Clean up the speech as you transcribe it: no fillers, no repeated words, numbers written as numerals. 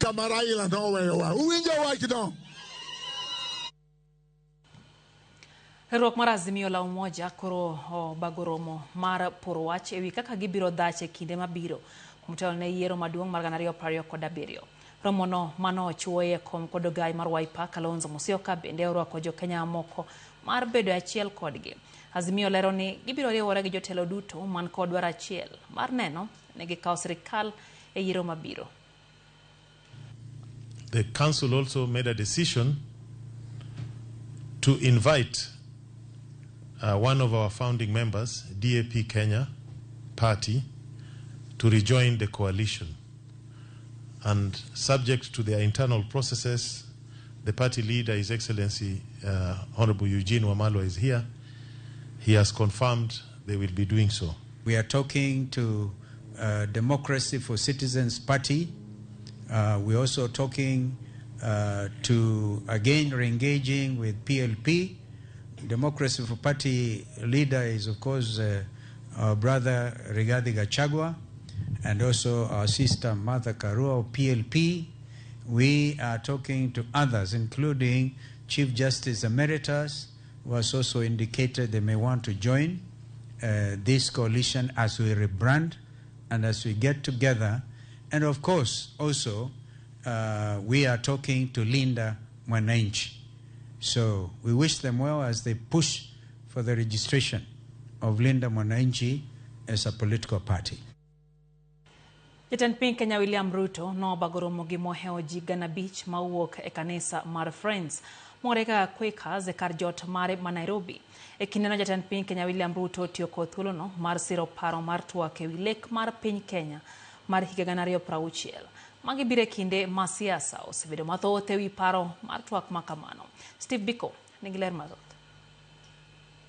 Kama Raila noweyowa. Uwinjo wachno? Riwruok mar Azimio la Umoja koro obago romo mar poro wach ewi kaka gibiro dhach e kinde mabiro motelo ne yiero maduong' mar 2027. Romono mano ochuoye e kom kod ogai mar Wiper Kalonzo Musyoka bende orwako jo-Kenya mamoko mar bedo e achiel kodgi. Azimio lero ni gibiro riwore gi jotelo duto man kod dwaro achiel mar neno ni gikawo sirikal e yiero mabiro. The council also made a decision to invite one of our founding members, DAP Kenya Party, to rejoin the coalition. And subject to their internal processes, the party leader, His Excellency Honorable Eugene Wamalwa, is here. He has confirmed they will be doing so. We are talking to Democracy for Citizens Party. We're also talking to, again, re-engaging with PLP. Democracy for Party leader is, of course, our brother Rigathi Gachagua, and also our sister Martha Karua of PLP. We are talking to others, including Chief Justice Emeritus, who has also indicated they may want to join this coalition as we rebrand and as we get together. And of course, also, we are talking to Linda Mwananchi. So we wish them well as they push for the registration of Linda Mwananchi as a political party. Jatend piny Kenya William Ruto nobago romo gi mohewo ji 5,000 mawuok e kanisa mar Friends mong'ere kaka Quakers e kar jot mare ma Nairobi. E kindeno jatend piny Kenya William Ruto otiyo kod thuolono mar siro paro mar twak ewi lek mar piny Kenya mar higa 2060. Magi biro e kinde ma siasa osebedo mathoth ewi paro mar twak ma kamano. Steve Biko nigi ler mathoth.